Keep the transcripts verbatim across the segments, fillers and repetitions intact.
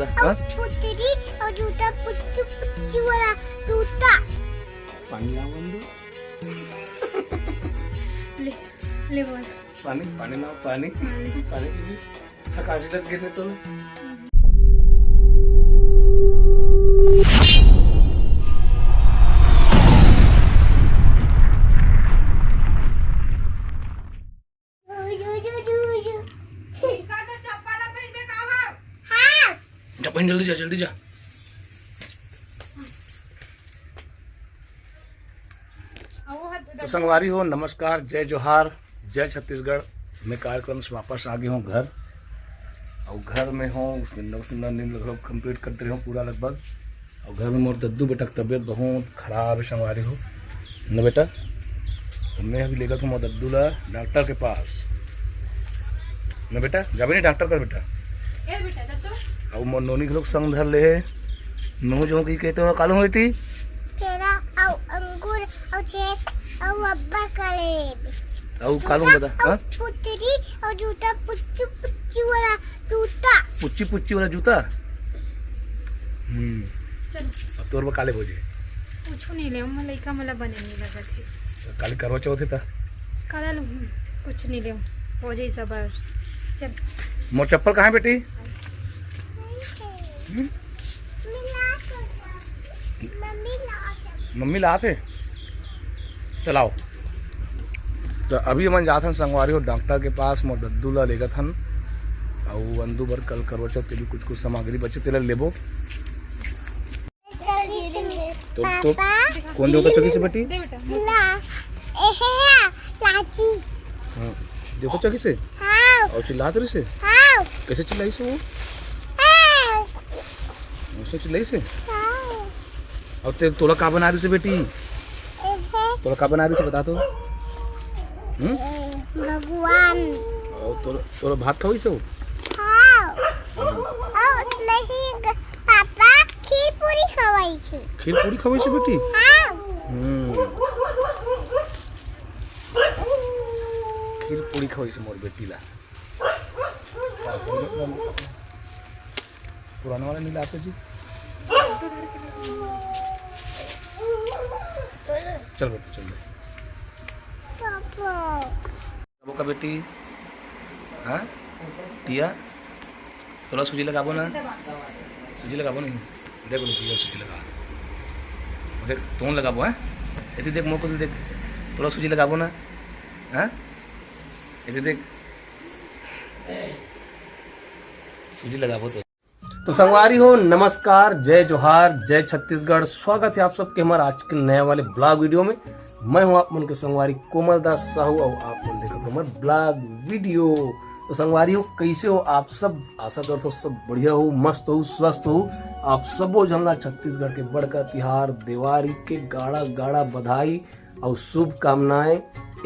हाँ? पुतरी और जूता, पुच्चू पुच्चू वाला जूता। पानी लाओ बंदू। ले, ले बोल। पानी, पानी लाओ, पानी। पानी पी। थकासी लग गई तो। जा बहन, जल्दी जा, जल्दी जा। तो संगवारी हो, नमस्कार, जय जोहार, जय छत्तीसगढ़। मैं कार्यक्रम से वापस आ गए हूँ घर, और घर में हूँ, सुंदर सुंदर नींद लगभग कंप्लीट करते रहे हूँ पूरा लगभग। और घर में मोर दद्दू बेटा के तबीयत बहुत खराब है संगवारी हो, न बेटा। तो मैं अभी लेकर के मोर दद्दू ला डॉक्टर के पास, न बेटा, जाबे नहीं डॉक्टर कर बेटा। ए बेटा, दद्दू। अब मोर नोनी के लोग संग धर ले है। नोहू जो की कहते हो, कालू होती? केरा, अउ अंगूर, अउ सेब, अउ अब्बा करेब। अउ कालू बता, अउ हाँ? पुतरी, अउ जूता, पुच्चू पुच्चू वाला जूता। पुच्ची पुच्ची वाला जूता। हम्म। चलो। अब तोर बर काले भोजे। कुछ नहीं ले, मैं लइका मला बने नहीं लगा थे। काले करवा चौथ है ता। काला कुछ नहीं ले, हो जाई सबर। चल। मोर चप्पल कहाँ है बेटी? हम्म? मम्मी ला थे। चलाओ। तो अभी हमन जात हन संगवारी हो डॉक्टर के पास, मोर दद्दू ला लेगत हन। अउ अंदू बर कल करवा चौथ के भी कुछ कुछ सामग्री बचे, तेला लेबो। तो, तो कौन देखो चौकी से बेटी? दे बेटा। ला, एहे, लाची। हाँ, देखो चौकी से? हाँ। और चिल्लात रही से? हाँ। कैसे चिल्लाई से वो? हाँ। उसने चिल्लाई से? हाँ। और ते तोला का बना रही से बेटी? एहे। तोला का बना रही से बता तो? हम्म? ए, भगवान। और तोला, तोला भात खवाई से वो? हाँ। और नहीं ग-, पापा खीर पूरी खवाई थी। खीर पूरी खवाई से बेटी? हाँ। हम्म। खीर पूरी खवाई से मोर बेटी ला। पुराना वाला नहीं लाते जी। चल बेटा, चल बेटा। पापा। का बेटी? हाँ? टिया? तोला सूजी लगाबो ना? सूजी लगाबो नहीं? देख लो भैया, सूजी लगा। देख, तोन लगाबो, हाँ? एती देख, मोर को देख। तोला सूजी लगाबो ना? हाँ? एती देख। सूजी लगाबो तो। तो संगवारी हो, नमस्कार, जय जोहार, जय छत्तीसगढ़। स्वागत है आप सबके हमारे आज के नए वाले ब्लॉग वीडियो में। मैं हूं आप मन के संगवारी कोमल दास साहू और आप मन देखत हो हमारे ब्लॉग वीडियो। तो संगवारी हो, कैसे हो आप सब? आशा करत हो सब बढ़िया हो, मस्त हो, स्वस्थ हो। आप सबो झन ला छत्तीसगढ़ के बड़का तिहार देवारी के गाड़ा गाड़ा बधाई अउ शुभकामनाएं।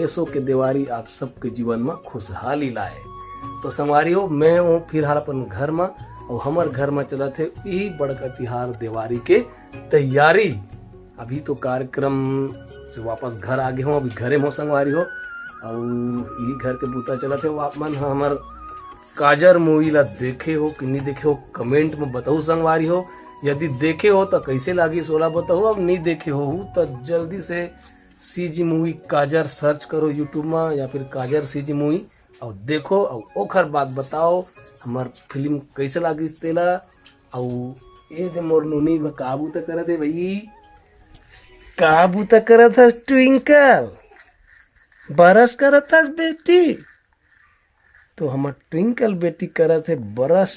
एसो के देवारी आप सबके जीवन म खुशहाली लाए। तो संगवारी हो, मैं हूँ फिलहाल अपन घर म, अउ हमर घर म चलत हे यही बड़का तिहार देवारी के तैयारी। अभी तो कार्यक्रम से वापस घर आ गे हूँ, अभी घरे म हूँ संगवारी हो, अउ यही घर के बूता चलत हे। आप मन ह हमर काजर मूवी ला देखे हो कि नहीं देखे हो, कमेंट में बताओ संगवारी हो। यदि देखे हो तो कैसे लागिस ओला बताओ, अब नहीं देखे हो तो जल्दी से सीजी मूवी काजर सर्च करो यूट्यूब में या फिर काजर सीजी मूवी, और देखो और ओखर बाद बताओ हमार फिल्म कैसे लागिस तेला। और ये दे मोर नोनी बा, का बूता करत हे भाई? का बूता करत हस ट्विंकल? बरस करत हस बेटी? तो हमर ट्विंकल बेटी करत हे बरस।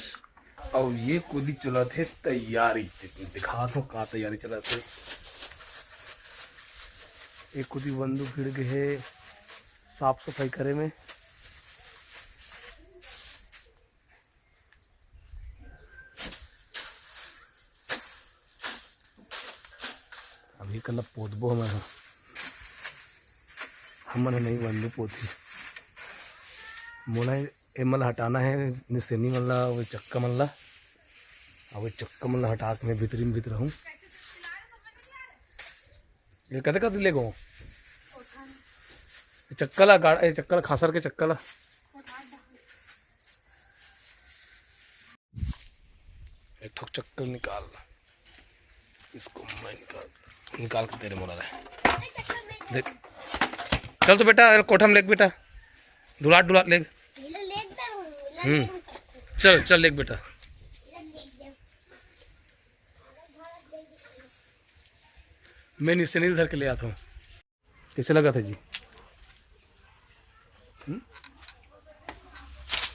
और ये कोदी चलत हे तैयारी। दिखात हूँ का तैयारी चलत हे। एक कोदी बंदूक भिड़ गे हे साफ सफाई करे में। अभी कल पोतबो हमन ह। हमन ह नहीं बंदू पोती। मोला एमन ला हटाना है, निसेनी मन ला, वो चक्का मन ला। अब वो चक्का मन ला हटा के मैं भीतरी में भीतर हूँ। ये कते कते ले गो? ये चक्का ला गाड़-, ये चक्का ला खासर के चक्का ला। ये ठोक चक्कर निकाल। इसको मैं निकाल, निकाल के तेरे मोला रहे। देख, चल तो बेटा, कोठा में लेग बेटा, डुलाट डुलाट लेग। हम्म, चल चल लेग बेटा। मैं नीचे नहीं धर के ले आता हूँ। कैसे लगा था जी? हम्म?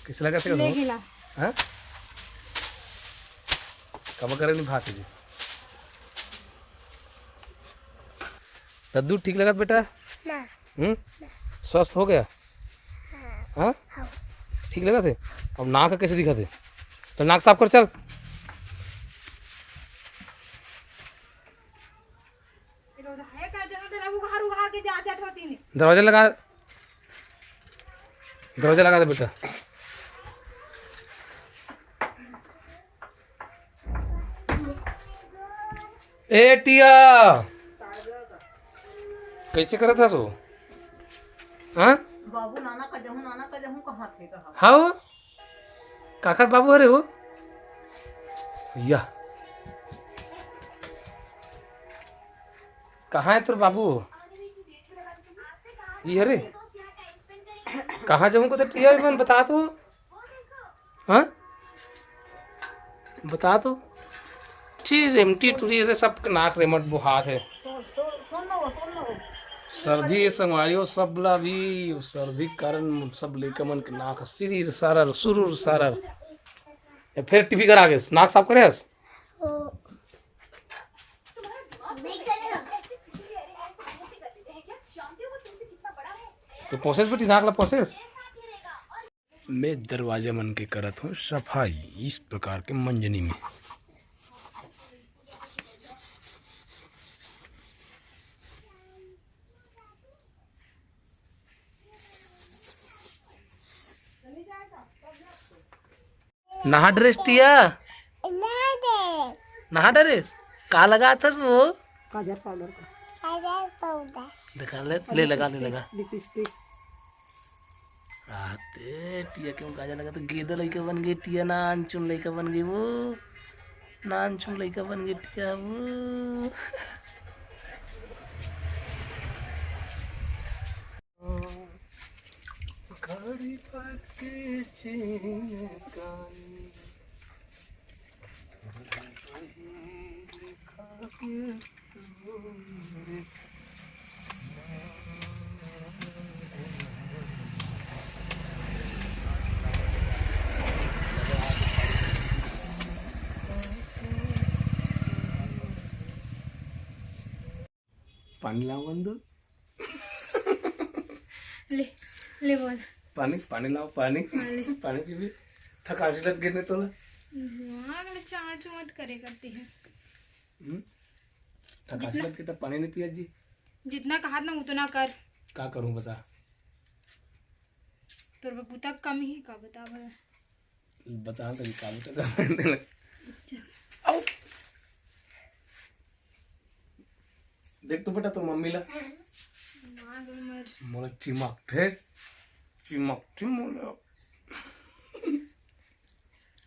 कैसे लगा था? ले गेला। हाँ? कब करे नहीं भात जी? दद्दू ठीक लगत बेटा? ना। हम्म? स्वस्थ हो गया? हाँ? हाँ। ठीक लगत हे? अब नाक कैसे दिखत हे? तो नाक साफ कर चल। दरवाजा लगा, दरवाजा लगा दे बेटा। ए टिया, कैसे करत हस वो? हाँ? बाबू नाना का जहूँ, नाना का जहूँ कहाँ थे कहा? हाँ वो? काकर बाबू हरे वो? या। कहाँ है तोर बाबू? ये हरे? कहाँ जाऊँ को तो टिया मन बता तो। हाँ? बता तो। ठी रेमटी टूरी रे, सब नाक रेमट बुखार है। सुन, सुन, सुन लो, सुन लो। सर्दी ये संगवारी हो, सब ला भी सर्दी के कारण सब लइका मन के नाक सिरीर सारर, सुरूर सारर। ये फिर टीवी करा के नाक साफ करे हस? ओ। तो पोसेस बेटी, नाक ला पोसेस। मैं दरवाजा मन के करत हूँ सफाई इस प्रकार के मंजनी में। नहा डरेस टिया? नहा डरेस? का लगाथस वो? काजल पाउडर का। काजल पाउडर। दिखा ले, ले लगा, ले लगा। लिपस्टिक। आते टिया क्यों काजल लगा तो गेदो लइका बन गई टिया, नानचुन लइका बन गई वो, नानचुन लइका बन गई टिया वो। घड़ी भर के जिनगानी। पानी लाओ बंधु। ले, ले बोल। पानी, पानी लाओ, पानी। हाँ, ले। पानी पीबे। थकासी लग गई ना तोला। हाँ, अगले चाट मत करे करती है। हम्म? थकासी जितना लग के तब पानी नहीं पिया जी। जितना कहा ना उतना कर। का करूं बता? तोर बबूता कम ही का बता भला। बता तो का बता। अच्छा। आओ। देख तो बेटा तोर मम्मी ला। माँ के उम्र। मोला चिमक थे। चिमक थे मोला।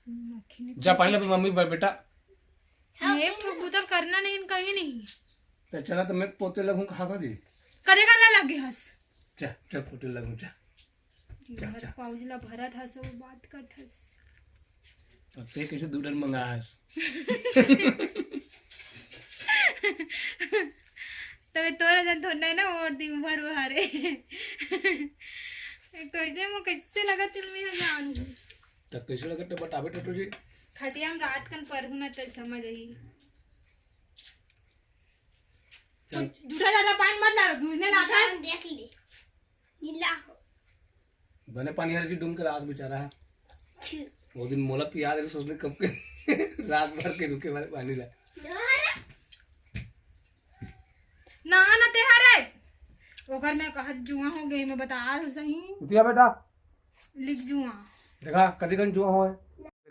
मक्खी ने जा पानी ला मम्मी बर बेटा। ये तो गुदर करना नहीं, कहीं नहीं। तो चला तो मैं पोते लगूं कहाँ का जी? कदे का ना लगे हस। चल, चल, पोते लगूं, चल। चल, घर चल। पाउज ला भरत हस, वो बात करत हस। तो ते कैसे दू डर मंगास? तो ये तोरा जन थोड़ा नहीं ना, और दिन भर वो हरे। तो इतने मोर कैसे लगा तिल में जान। तो कैसे लगा तो बताबे टटू जी। खटिया में रात कन परहू ना तो समझ आई। चल। जूठा जूठा पानी मत ला, मुझे ना था। देख ले। नीला हो। बने पानी हर जी डूम के रात बेचारा है। छी। वो दिन मोला पिया दे, सोचने कब के रात भर के रुके वाले पानी ला। ना ना ते हरे। ओकर मैं कहत जुआ हो गई, मैं बता दो सही। उठिया बेटा। लिख जुआ। देखा, कति कन जुआ होय।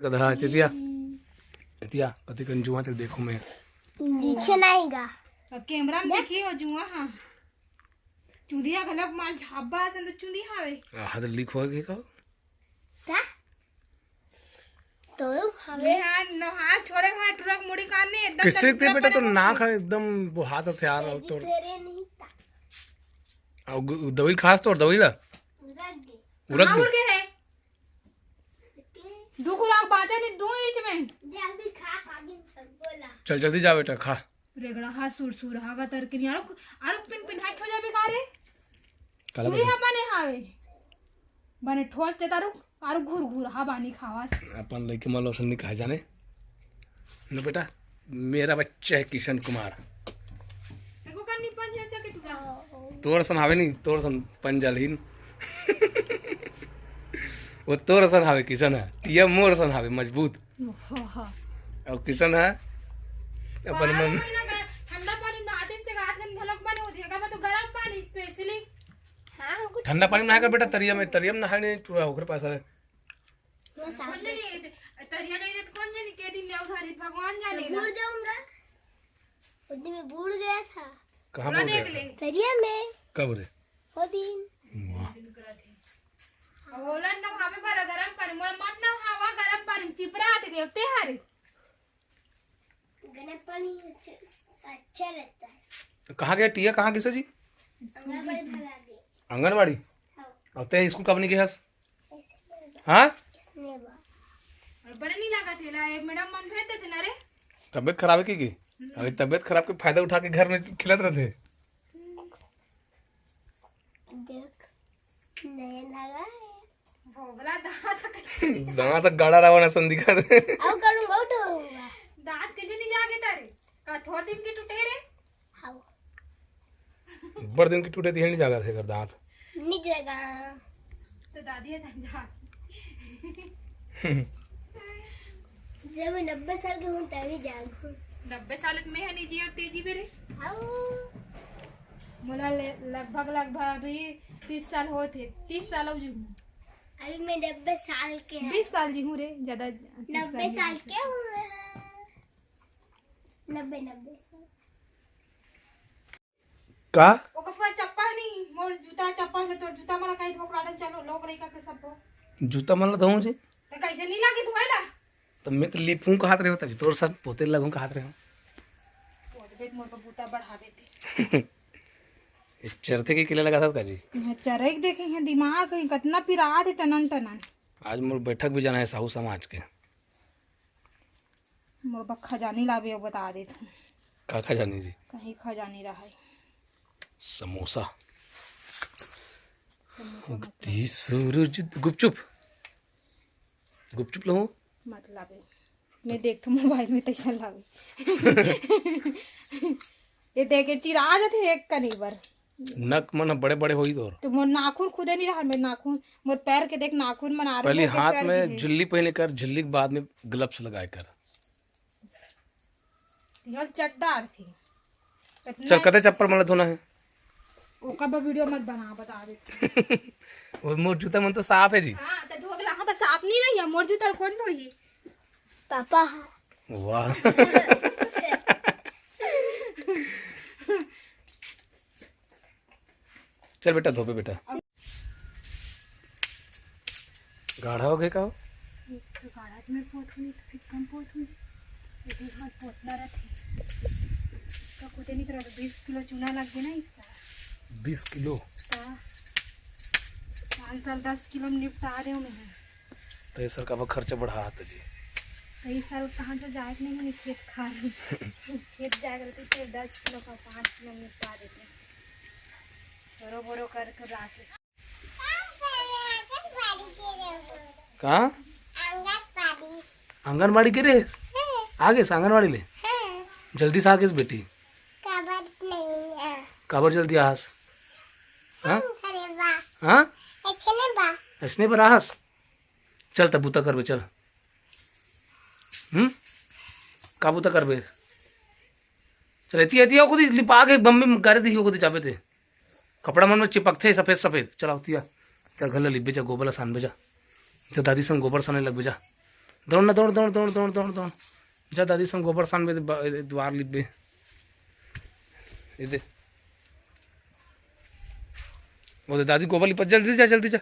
गधा, चेतिया। चेतिया, कति कन जुआ ते देखो मैं। दिखे नहीं गा। तो कैमरा में देख। देखिए वो जुआ, हाँ। चुंदिया घलक मार झाबा असन तो चुंदी हावे। आ, हाथ लिख हो गए का? का? तो हमें नहा छोड़े हुआ टुरक मुड़ी कान नहीं एकदम कैसे तरीके बेटा, तो नाक है एकदम वो हाथ हथियार और तो तेरे नहीं था। और दवाई खास तो और दवाई ला उरक दे। उरक दे। है। दू खुराक बाचा नहीं, दू इंच में। दे, अभी खा, खा के सब बोला। चल, जल्दी जा बेटा, खा। रेगड़ा हा सुरसुर हा गतर के नहीं, आरो, आरो पिन पिन हाथ हो जाबे का रे? काला पूरी बता? हा बने हावे। बने ठोस देता रुक, आरो घुर घुर हा बानी खावास। अपन लइके मन लोसन नहीं कहा जाने। नो बेटा, मेरा बच्चा है किशन कुमार। देखो का निपन जैसा के टूरा। तोर सन हावे नहीं, तोर सन पंजालहीन। वो तोर सन हावे किशन है, टिया मोर सन हावे मजबूत। ओहो। और किशन है अपन बारह मन महीना का ठंडा पानी नहाते से रात के झलक बने होती है, मैं तो गर्म पानी स्पेशली। हाँ, हमको ठंडा पानी नहा कर बेटा, तरिया में, तरिया में नहाने टूरा होकर पैसा है। वो साफ कौन जानी, तरिया जाइए तो कौन जानी के दिन ले उधारी, भगवान जाने ना। भूल जाऊंगा। उस दिन मैं भूल गया था। कहाँ थोड़ा भूल देख गया ले। था? तरिया में। कब रे? वो दिन। वाह। अब ओला नहावे भला गरम पानी, मोला मत नहावा गरम पानी, चिपरा आते गए ते हरे। गरम पानी अच्छा, अच्छा रहता है। तो कहाँ गया टिया, कहाँ किसे जी? आंगनबाड़ी भगा गए। आंगनबाड़ी? हाँ। और ते स्कूल कब नहीं गया? हाँ? नहीं बा। और बड़े नहीं लगा थे ला, ये मैडम मन भेज देते ना रे। तबीयत खराब है की, की? अभी तबीयत खराब के फायदा उठा के घर में खिलाते रहते। देख, नया लगा है। भोगला दांत कैसे नहीं जा- दांत गाड़ा रहा ना सन दिखा दे। आओ करूंगा, उठूंगा। दांत कैसे नहीं जागे तारे? का थोड़ दिन के टूटे रे? हाउ। बड़ दिन के टूटे दिहे नहीं जागा थे कर दांत। नहीं जागा। तो दादी है तन जा। जब मैं नब्बे साल के हूँ तभी जागू। नब्बे साल में है नहीं जी और तेजी मेरे। हाउ। मोला ले-, लगभग, लगभग अभी तीस साल होत हे, तीस साल हो जी हूँ। अभी मैं नब्बे साल के हूँ। बीस साल जी हूँ रे, ज्यादा तीस नब्बे साल साल नहीं। के हूँ मैं। नब्बे, नब्बे साल। का? ओकर पूरा चप्पल नहीं, मोर जूता चप्पल में तोर जूता मला कहीं धोक लाडन चलो, लोग लइका के सब धो। जूता मला धोऊं जी? तो कैसे नहीं लागे धोए ला? तो मैं तो लिपूं कहात रहे हो, तभी तोर साथ पोते लगूं कहात रहे हो। पोत देख मोर को बूता बढ़ा देते। ये चरथे के किला लगा था उसका जी? हाँ, चरई के देखे हैं, दिमाग है, कितना पिरात है टनन टनन। आज मोर बैठक भी जाना है साहू समाज के। मोर बर खजानी लाबे, अउ बता देत हूँ। का खजानी जी? कहीं खजानी रहे। समोसा। समोसा मत उगती सूरज, गुपचुप। गुपचुप लो। मत लाबे। मैं देख तो मोबाइल में तैसा लाबे। ये देखे चिरा जाते एक कनी बर। नक मन बड़े बड़े होई तोर। तो मोर नाखून खुदे नहीं रहा, मेरे नाखून, मोर पैर के देख नाखून मन आ रहे पहले हैं, हाथ कैसे में अड़के हैं। झिल्ली पहने कर, झिल्ली के बाद में ग्लव्स लगाए कर। यार चड्डा आर थी। इतना चल, कते चप्पल मन ला धोना है? ओका बा वीडियो मत बना, बता देते। वो मोर जूता मन तो साफ है जी। हाँ, तो धो के लाहूं तो साफ नहीं रही है, मोर जूता कौन धोही? पापा। वाह। चल बेटा, धोबे बेटा। गाढ़ा हो गए का हो? एक तो गाढ़ा में पोत हुई, तो फिर कम पोत हुई। ये भी हाथ पोतना रहते। तो खुदे नहीं करा, तो बीस किलो चूना लग गया ना इसका। बीस किलो? हाँ। पाँच साल दस किलो में निपटा रहे हो मैं। तो ये साल का खर्चा बढ़ा था जी। तो इस साल कहाँ तो जाए नहीं, मैं खेत खा रही हूँ। खेत जाए करते तो दस किलो का पाँच किलो निपटा देते हैं। बोरो बोरो करके लाके। कहाँ? आंगनबाड़ी के रे? आगे से आंगनबाड़ी ले। जल्दी से आगे से बेटी। काबर जल्दी आस? हाँ? हाँ? ऐसने पर आस? चल, तब बूता करबे, चल। हम्म? का बूता करबे? चल, एती, एती, ओको दी, लिपा के बम्मी गारे दी, ओको दी जाबे ते। कपड़ा मन में चिपकथे सफेद सफेद। चल, आवतिया। चल, घर ले लिपबे जा, गोबर ला सानबे जा। जा, दादी संग गोबर साने लगबे जा। दौड़ ना, दौड़, दौड़। जा, दादी संग गोबर सानबे, दुआर लिपबे। ये दे। वो दे, दादी गोबर लिपा, जल्दी जा, जल्दी जा।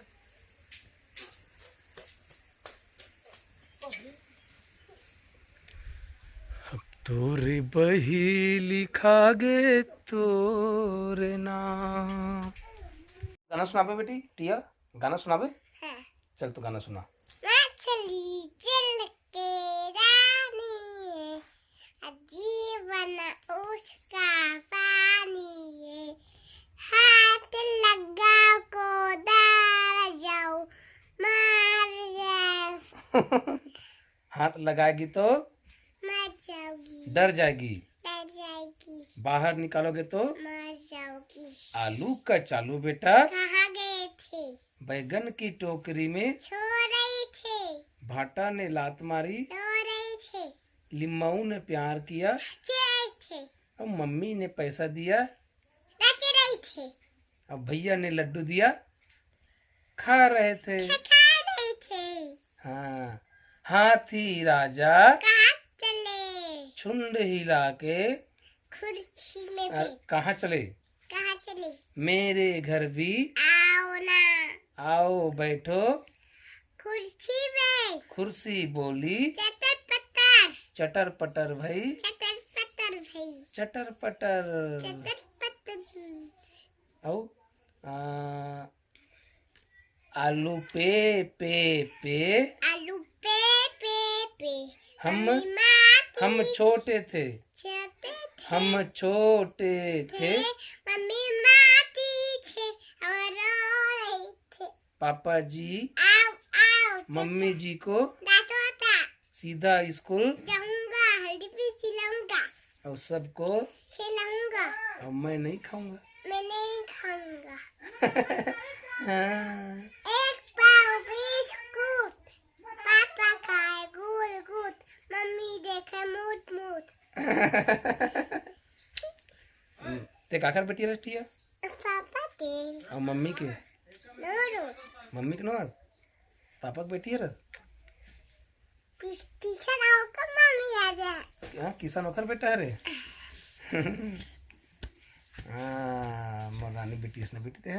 तोरे बही लिखा गे तोरे नाम। गाना सुनाबे बेटी, टिया, गाना सुनाबे? हाँ। चल, तू गाना सुना। मछली जल के रानी है, जीवन उसका पानी है। हाथ लगाओ, कोदर जाओ, मर जाओ। हाथ लगाएगी तो मर जाओगी। डर जाएगी। डर जाएगी। बाहर निकालोगे तो मर जाओगी। आलू कचालू बेटा कहाँ गए थे? बैगन की टोकरी में सो रहे थे। भाटा ने लात मारी। रो रहे थे। लिम्माऊ ने प्यार किया। नाच रहे थे। और मम्मी ने पैसा दिया। नाच रहे थे। और भैया ने लड्डू दिया। खा रहे थे। खा रहे थे। हाँ। हाथी राजा कहाँ चले? झुंड हिला के खुर्सी में अ, बैठ। कहाँ चले? कहाँ चले? मेरे घर भी आओ ना। आओ बैठो। खुर्सी में। खुर्सी बोली। चटर पटर। चटर पटर भई। चटर पटर भई। चटर पटर। चटर पटर। अउ, आ, आलू पे, पे, पे। आलू पे, पे, पे। हम, मम्मी माँ हम की छोटे थे। छोटे थे। हम छोटे थे। थे। मम्मी माँ की थे। और रो रहे थे। पापा जी, आओ, आओ, मम्मी जी को डांटो था। सीधा स्कूल जाऊंगा, हल्दी भी खिलाऊंगा। और सबको खिलाऊंगा। और मैं नहीं खाऊंगा। मैं नहीं खाऊंगा। हाँ। एक पाव बिस्कुट, पापा खाए गुड़ गुड़, मम्मी देखे मूत मूत। हम्म, ते काकर बेटी रहती है? पापा के। और मम्मी के? नोरो। मम्मी के नोर? पापा के बेटी हरस? किस-, किशन ओकर मम्मी आ जा। हाँ, किशन ओकर बेटा हरे। हाँ, मोर रानी बेटी, इसने बेटी ते है।